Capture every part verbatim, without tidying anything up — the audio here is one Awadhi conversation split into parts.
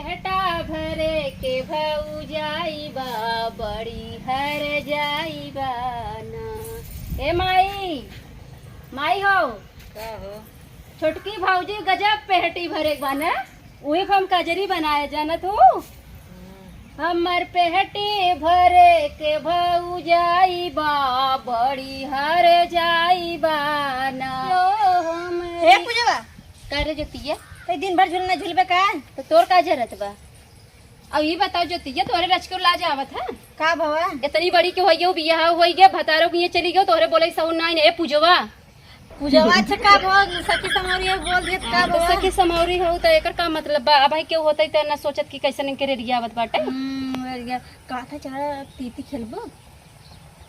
पेटा भरे के भौजाई बा, बड़ी हर जाई बा ना। ए माई, माई हो। का हो? छोटकी भौजी गजब पेहटी भरे के बा ना, उहे को हम कजरी बनाए, जानत हूँ। हम्म। हमर पेहटी भरे के भौजाई बा, बड़ी हर जाई बा ना। लो हम हे पूजवा। का रे ज्योतिया? कई दिन भर झुलना झुलबे का? तो तोर का जरूरत बा? अब ई बताओ ज्योतिया, तोहरे रचके लाज आवत है? का भवा? इतनी बड़ी के होई गयो, बियाह होई गया, भतारो के ये चली गयो, तोहरे बोले सहू नाई ने, ए पूजवा। पूजवा, अच्छा का भवा, सखी समौरी है, बोल दिए तो का हाँ, तो भवा? सखी समौरी हो तो एकर का मतलब बा? अब भाई केहू होतई त ना सोचत कि कैसन इनके रेडिया आवत बाटे। हम्म, रेडिया। का था चला तीती खेलबो?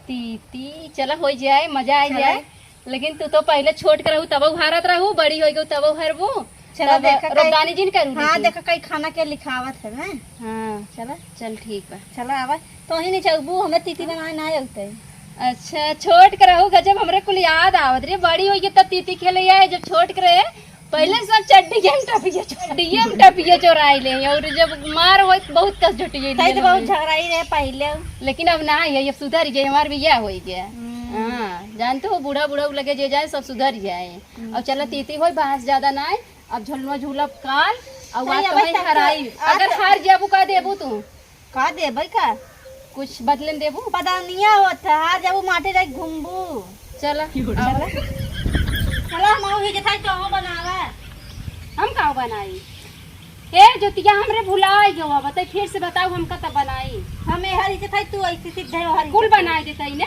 तीती, चला, होइ जाए, मजा आ चला। जाए। लेकिन तू तो पहिले छोट के रहू, तबहु हारत रहू, बड़ी होइ गऊ, तबहु हारबू। चला, तब देखा कई, रोपदानी जिन करू हाँ, लेकिन। देखा कई खाना के लिखावत है, हैं? हाँ। चला। चल, ठीक बा। चला, आवा। तो ही नहीं चलबू, हमें तीती बनाए ना आते। अच्छा, छोट के रहू, गजब, हमरे कुल याद आवत रे, बड़ी होइ गई, तब तीती खेले आए, जब छोट के रहे, पहिले सब चड्डिये में टपिये चो-, चड्डिये में टपिये चोराई ले, और जब मार होई त बहुत कस झटिये तै लिए तो बहुत लोग। झगड़ाई रहे पहिले। लेकिन अब ना है, अब सुधर गए, हमार बियाह होई गया। हम्म। हाँ, जानते हो, बूढ़ा बूढ़ा लगे जे जाए, सब सुधर जाए। हम्म। और चला तीती होई, बांस ज्यादा ना आए, अब झुलवा झूलब काल, और सही बात है, तो वही वही हराई। आज अगर हार जाबू, का देबू तू? का देबै का? कुछ बदले में देबू? पता नहीं होत है, हार जाबू माटी रख घूमबू। चला, की हो रहा है? चला, हम आऊ ही जथाई तो हम बनावा। हम का बनाई? ए, ज्योतिया, हमरे भुलाई गवा, बताई, फिर से बताऊ, हमका तब बनाई। हम ए हरी जथाई, तू ऐसे सीधे हरी कुल जथाई। बनाई देताई ना।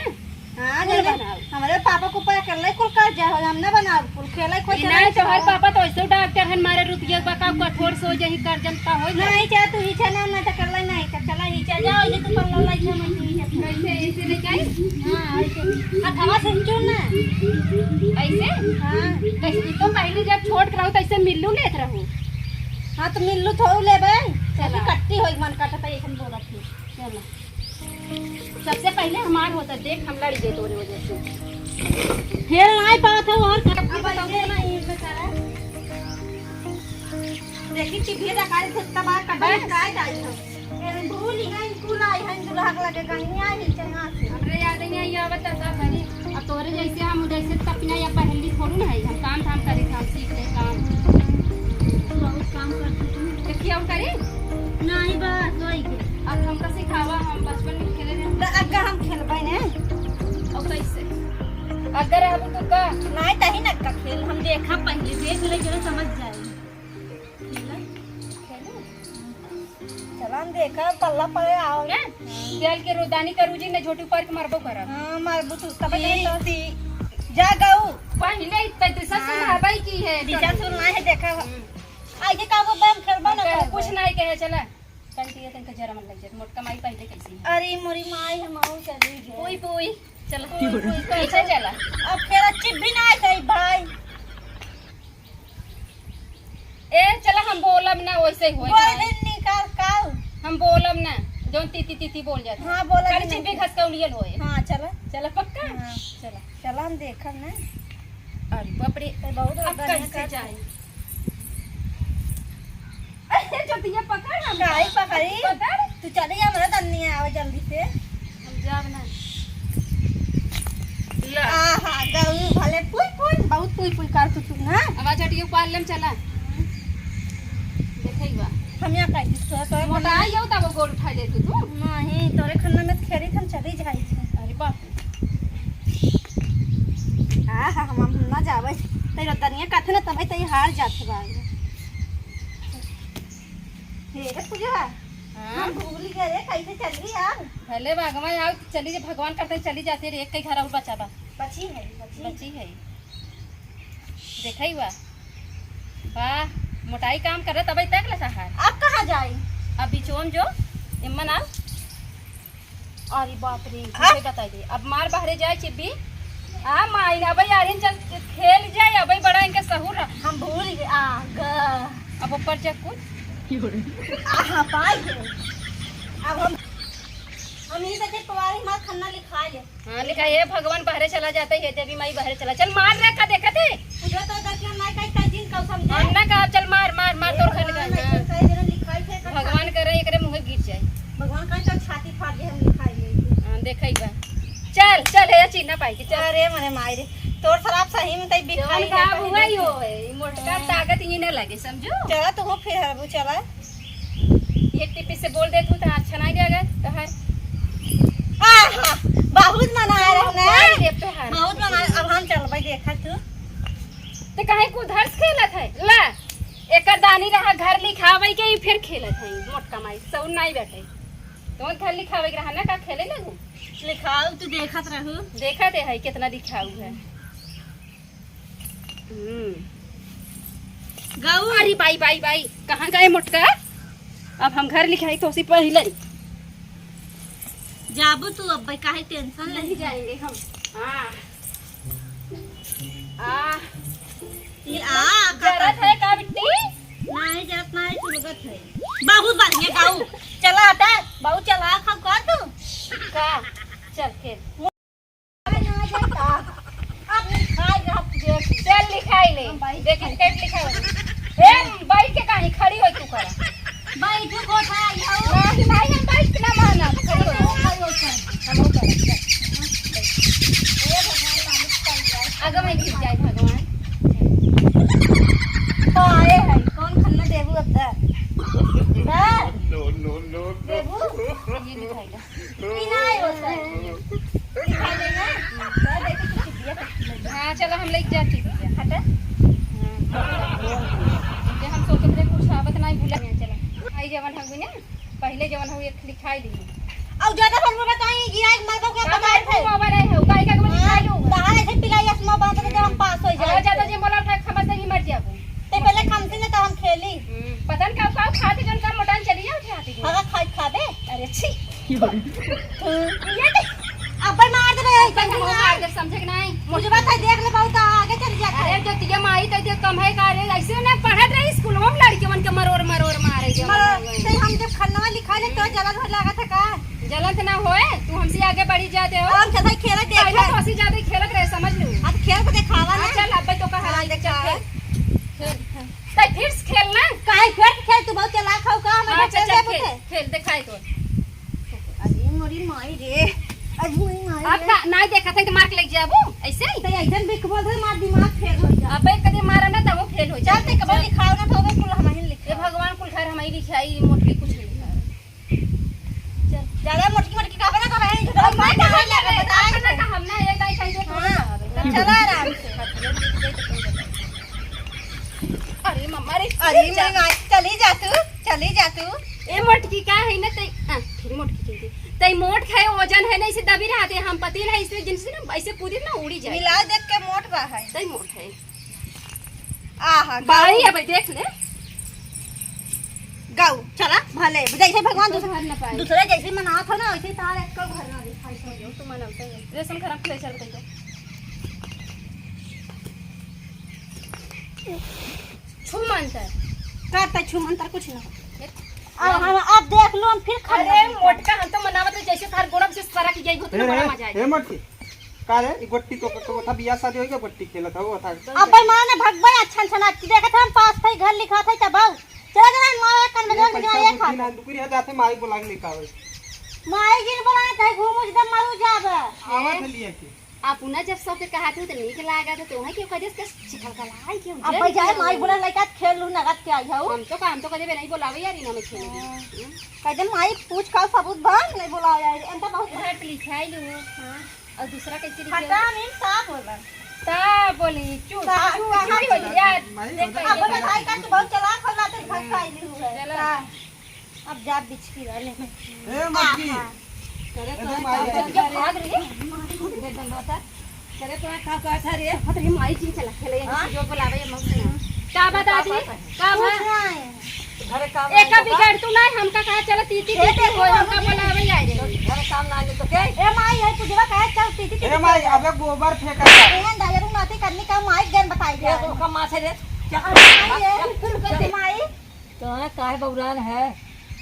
हाँ, कुल जने बनाओ। हमरे पापा को ऊपर अकेले कुल कर्जा हो, हम ना बनाओ, कुल खेले कोई ई चला नहीं, नहीं तोहर चला। पापा तो ऐसे डॉक्टर हन, मारे रुपया बा का कठोर सो जही कर्जन का होई ना। नहीं, चाहे तू ही छे ना, ना तो कर ले, नहीं तो चला ही चल जाओ, ये तो कर ला, ये मैं ही है। कैसे ऐसे ले जाई? हाँ, ऐसे। हथवा से चुन ना। ऐसे? हाँ। कैसे? तो पहले जब छोट रहू तो ऐसे मिल्लू लेत रहू। हाँ, तो मिल्लू थोड़ू लेबे। चला। कट्टी होई मन काटता, ऐसे बोलत थी। चला। सबसे पहिले हमार होता, देख, हम लड़ गए तोरे वजह से। खेल नाई पावत है और अब बताओ ना, ये बेचारा। देखी, टिभिया डकारी से तबाह कर बस। काय जाई हो। ए, भूल ही गई, भूल आई है, दुल्हा के लगे गनिया ही चंगा से। हमरे याद नहीं आई, आवत था भरी। अब तोरे जैसे हम जैसे तपिना या पहली थोड़ी ना है, हम काम धाम करी, हम सीख ले काम। तू बहुत काम करती तू। देखिए, हम करी? नहीं, बस वही के। अब हमका सिखावा, हम बचपन में खेले रहे। त अब का हम खेलबे ने? और कैसे? अगर अब तो का? नहीं, तही न का खेल, हम देखा पहले, देख ले, जरा समझ जाए। खेले? खेले? चला हम देखा, पल्ला पड़े आओ। हैं? तेल के रोदानी करू जी, ने झोटी पार के मारबो करब। हाँ, मारबू तू, तब ई नहीं तो। ती-, जा गऊ। पहले ही तो दूसरा हाँ। सुन हवाई की है, दूसरा सुन ना है, देखा। हम्म। आई के का वो बम खेलबा ना अगर करबा। कुछ नहीं कहे, चला। कंटिया तन के जरा मन लग जात, मोटका माई पहले कैसी है? अरे मोरी माई, हम आऊ चली गए। पुई पुई, चला। पुई पुई, पीछे चला। अब खेला चिप भी ना आई भाई। ए, चला, हम बोलब ना, वैसे ही होई बोल भाई। दे निकाल काल। हम बोलब ना, जौन तीती तीती बोल जात। हाँ, बोला खाली कि चिप भी नहीं। घसकौलियल होए। हाँ, चला। चला, पक्का? हाँ, चला। चला, हम देखब ना। अरे बाप रे। ए, बहुत अब बढ़िया कैसे कर जाए? अरे, छोटिया, पकड़ हम। काहे पकड़ी? पकड़। तू चली जा, हमरा दन्नी आवे जल्दी से। हम जाब ना। ला। आहा, गऊ भले पुई पुई, बहुत पुई पुई कर तू, तू ना। आवाज हटियो, पाल लेम चला। देखई बा। हम यहाँ कहती, तोरा, तोरा मोटा आई हो तब गोड़ उठा ले तू, तू। नहीं, तोरे खन्ना में खेरी हम चली जाई थी। अरे बाप रे। आहा, हम, हम ना जावे। तेरा दनिया कथे ना तबे तई हार जात बा। हे रे पूजा, हाँ? हम भूल गए रे, कैसे चली यार? भले भगवान आओ, चली जे भगवान करते चली जाते रे, एक कई घर और बचा बा। बची है, बची। बची है। देखा ही हुआ। वाह, मोटाई काम करे तबे तक ले सहार। अब कहाँ जाई? अब बिचोन जो, इम्मन आओ। अरे बाप रे, आ? झूठे बताई दे। अब मार बाहरे जाए चिब्बी। आ माई, अबे यारिन चल खेल जाए, अबे बड़ा इनके सहूर रहा। हम भूल गए, आ, ग। अब ऊपर चेक कुछ। आहा, पाई गए। अब हम, हम ही सके पवारी मार खन्ना लिखा ले। हाँ, लिखा, "हे भगवान, बाहरे चला जाता है, हे देवी माई, बाहरे चला।" चल, मार रे, का देखत है? उधर तो दस ना मार, कई, कई दिन का समझा। हम ना कहा, "चल, मार, मार, मार, तोर घर का।" हाँ, कई दिन लिखाई थे, कई भाई के चल। अरे मने माई रे, तोर शराब सही में तई बिखाई जवन ना का कहे हुआ दे। ही हो, ई मोटका हाँ। ताकत ही ना लगे, समझू? चला तू फिर हरबू चला। ये टिपी से बोल दे तू तो अच्छा नहीं लगे, तो है। आहा, बहुत मना रहा ना। बोल दे तो है। बहुत मना, अब हम चलबे देखा तू। ते काहे कुल धर्स खेलत है? ला, एकर दानी रहा घर लिखावे के, ई फिर खेलत है, मोटका माई, सउर नहीं बैठे। तोन घर लिखावे के रहा ना, का खेले लगू? लिखाऊ, तू देखत रहू। देखत है, कितना लिखाऊ है। हम्म। गऊ। अरे बाई, बाई, बाई, कहाँ गए मोटका? अब हम घर लिखाई तो उसी पहिले। जाबू तू अब, काहे tension नहीं ले? जाएंगे हम। हाँ। आ। ये आ, का जरत है का बिट्टी? नहीं, जरत नहीं, चुलगत है। बहुत बढ़िया गऊ। चला हटा, बहुत चला खाऊ का तू? का? चल खेल। अब लिखाई रहा तुझे। चल लिखाई ले। हम बैठ देखी के कैसे लिखाई हो। ए, बैठ के काहे खड़ी होई तू करा? बैठ को था, यो। नहीं, नहीं, हम बैठ के ना मानब। खड़ी हो। खड़ी हो, चल। हम हो चल, चल। ए भगवान, मालिक चल जाए। आगे मैं गिर जाए भगवान। तो आए है, कौन खन्ना देबू अब तक? हाँ? No, no, no, no। देबू? ये लिखाई ले। ई ना आयो सर। दिखाई देगा? तो देखो तो चिड़िया कच्ची लगी। हाँ, चलो हम लेके जाती हैं। हटा। हाँ। ये हम सोचत रहे कुछ आवत नहीं भूला। चलो। आई जवन हगुई ना, पहले जवन हगुई एक लिखाई दी। अब ज्यादा बोलबो तो ई गिराई मरबो के हम पता है। मार को बाबा रहे हो, गाय का को हाँ, लिखाई लो। तार ऐसे पिलाई असमा बात में जब हम पास हो जाए। ज्यादा जे बोला था खबर से ही मर जाबो। ते पहले खामसी ने तो हम खेली। हम्म, पता न का, का खाते जन का मोटान चली जाओ थे आते जन। हवा खाई खाबे। अरे छी। ये दे। अब भाई मार दे रे, भाई जल्दी हम मार। मार दे, समझे कि नहीं? मुझे बात है, देख ले बहुत आगे चल जाता है। अरे जो तिया माई तो जो कम है का रे, ऐसे ना पढ़त रही स्कूल में लड़के मन के मरोर मरोर मारे जो मरोर, मरोर। ते हम जब खन्नवा लिखा ले तो जलन हो लगा था का? जलन तो ना होए, तू हमसे आगे बढ़ी जाते हो। हम चलते खेलत पहले देखे। तो हंसी जाते खेलत रहे, समझ लो। अब खेल को दिखावा हाँ, ना। चल, अब तो कहा हाँ, चल, दिखावा। खेल। खेल। तै फिर से खेल ना। काहे फिर से खेल? तू बहुत चालाक हौ का? हम हाँ, ऐसे चल, खेल चल, देबो खेल, थे। खेल, देखाई तो। अरे मोरी माई रे, अरे मोरी माई अब रे। का, नाई देखा था तो मार के लेके जाबू, ऐसे ही? तो ऐसे बिक बोल दे, मार दिमाग फेल हो जा। अबे कदे मारा ना, तब वो फेल हो चल, जाए। ते कबो चल। लिखाओ ना, तो वो कुल हम ही लिखे। ये भगवान कुल घर हम ही लिखाई, मोटकी कुछ नहीं लिखा। चल, ज्यादा मोटकी मोटकी कहबे ना तो रहे, झगड़ा अब मैं मत कहाँ करे, जाबे, बताए अपना थे। तो हम ना, ये दाई कहीं से हाँ, तो चला आराम से। अरे मम्मा रे, अरे जा। मेरी माँ, चली जा तू, चली जा तू। ए मोटकी का है ना, तई, आ, फिर मोटकी कह दे। तई मोट है, वजन है ना, इसे दबी रहते हैं, हम पति ना, इसलिए जिनसे ना, ऐसे कूदे ना, उड़ी जाए। मिला देख के मोट बा है। तई मोट है। आहा, बाई, गऊ। अब देख ले। गऊ, चला, भले, जैसे भगवान तो दूसरे, घर न पाए। दूसरे जैसे मनात हो ना, वैसे तार एक को घर ना दिखाई पड़े। तो मनाते हैं। रेशम खराब खेले चल गई तो। छू मंतर। का त छू मंतर कुछ ना हो। अब हम, अब देख लो, हम फिर खा अरे लेंगे। मोटका, हम तो मनावत रहे, जैसे तार गोड़म से सरक गई हो, तो ए, बड़ा ए, मजा आएगा। ए, मोटकी। का रे, ई गोट्टी तो, तो था, बियाह शादी होई के गोट्टी खेलत हौ, था। अब भाई माने भगबै, अच्छा, अच्छा नाच देखत हम, पास थे, घर लिखा थे, तब आओ। चला जा, मारे कान में ए, जान पैसा दिया, ये बुद्धि खा। ना, दुकुरी है, जाते माई बुला के लेके आवे। माई जिन बुलाए थे, घूम उस दम मरू जाबे। आवा थे लिए के। अपना जब सबके कहा थे, तो नीक लागा थे, तो वहीं क्यों कह दे, चिखल का लाई क्यों अब जल भाई जाए, क्यों? माई बुला लइका खेल लू, नगद के आई हौ। हम तो काम तो कदे भी नहीं बोलावे यार, इना में खेले। हाँ। हम्म। कह दे, माई पूछ का सबूत बा, नहीं बोलावे यार, एनका बहुत उधर तो लिखाई लू। हाँ। और दूसरा कैसे लिखे? खट्टा मीन का बोला? का बोली? चुप, का, चुप, कहाँ चुप, बोला? यार, माई देख बोला। के अब ये बताई का तू बहुत चालाक हो, लाते भटकाई ली हुए। चला। का? अब जा बिचकी वाले में। ए, मटकी। आहा। करे ए, तो माई। का ये भाग रही है? दे दंडवता। करे तो का कहत है रे? अरे माई जी चला खेले, हाँ? जो बोलावे ये मौसी। का बा दादी? का बा? कुछ नहीं। घरे काम एका नहीं तो का? बिगड़ तू नहीं, हमका कहा चला तीती ए, तीती देखो, हो, हमका बोलावे आए रे। घरे काम ना आए तो के? ए माई, ये पूजवा कहे चल तीती तीती ए माई, कर। अबे गोबर फेंका था। ए अंदाजा तू नाती करनी का माई गन बताई ए, दे। ओका माँ से रे। चल, अरे माई, चल, ये चल, फिर चल। कर माई। तो है, काहे बौरान है?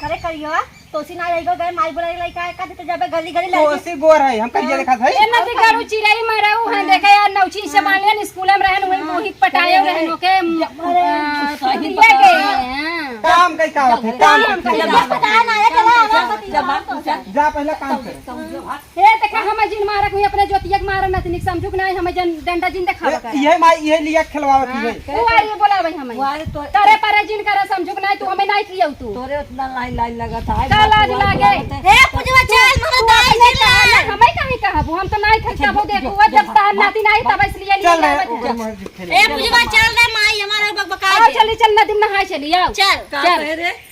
करे करियो, तोसी ना रहिगो, गए माई बोलाई लाई का, का तो जबे गली गली लड़की। तोसी गोर है, हम कहिए देखा था। ए नदी गरू चिरई मरऊ है, देखे यार नौची से बालेन स्कूल में रहन, वही हाँ। वही पटाए अरे रहन ओके, अरे, आ, सही पिया पता के। है। हाँ। काम कई का होत है? काम काम कई का होत है? पता है ना, ये चला। जा, जा, जा, जा। जा, पहले काम कर। ए, देखा, हम जिन मारक हुई, अपने जोतिया के मारक नतिनिक समझुक नाहीं, हमें जन डंडा जिन देखावा ए, कर। ये माई, ये लिया खेलवावत ही है। हाँ, वो आई, ये बोलावे हमें। वो आई तो करे परे जिन करा समझुक नाहीं, तू हमें नाहीं खियाऊ तू। तोरे उतना लाइन, लाइन लगा था। का लाज लागे? ए, पूजवा चल, मगर तू दाई अपने जी ना। कहा ना, हमें काहे कहबू? हम तो नाहीं खा-, अच्छा, तब जो, देखू, जो, वो जब जो, तार नाती नाहीं, तब इसलिए चल नहीं रे, लावत ओकर है। मर्जी खेले। ए, पूजवा चल रे, माई हमारा बकबका आओ, दे। चली, चल, नदी में नहाए चली, आओ। चल। का चल। कहे रे?